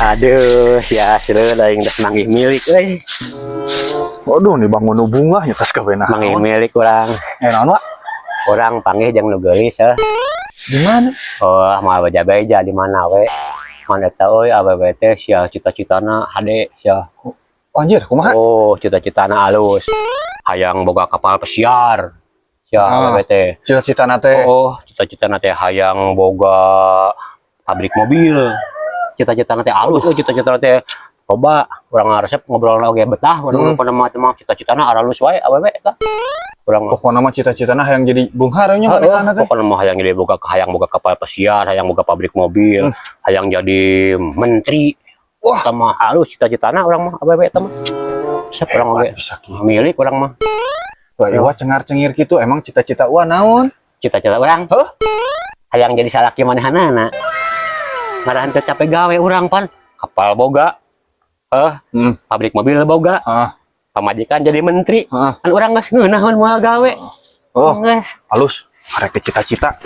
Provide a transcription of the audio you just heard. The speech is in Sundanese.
Aduh, sia hasil aing geus manggih milik euy. Waduh, nih bangun nu bungah nya, tas gawe naon? Manggih milik urang. Eh, naon, Wak? Urang panggih jeung nu geulis heuh. Di mana? Oh, moal beja-beja di mana we. Mana eta euy, awewe teh sia cita-citana hade sia. Oh, anjir, kumaha? Oh, cita-citana alus. Hayang boga kapal pesiar. Sia awewe teh. Cita-citana teh. Oh, cita-citana teh hayang boga pabrik mobil. Cita-citana teh alus euy, cita-citana teh loba. Urang ngaresep ngobrol oge betah, urang pada mah cita-citana aralus wae awewe eta. Urang Pokokna mah cita-citana hayang jadi beunghar nya Heeh, manehna teh. Pokoknya mah hayang jadi boga, hayang boga kapal pesiar, hayang boga pabrik mobil, hayang jadi menteri. Wah. Sama halus cita-citana urang mah awewe eta mah. Resep urang oge. Bisa kieu. Milik urang mah. Wah, Iwa cengar-cengir gitu, emang cita-cita Uwa naon? Cita-cita urang. Heuh? Hayang jadi salaki manehanana. Ngarahan teu capek gawe urang pan. Kapal boga. Pabrik mobil boga. Pamajikan jadi menteri. Kan urang geus ngeunah mun moal gawe. Oh, Geus. halus. Arek cita-cita.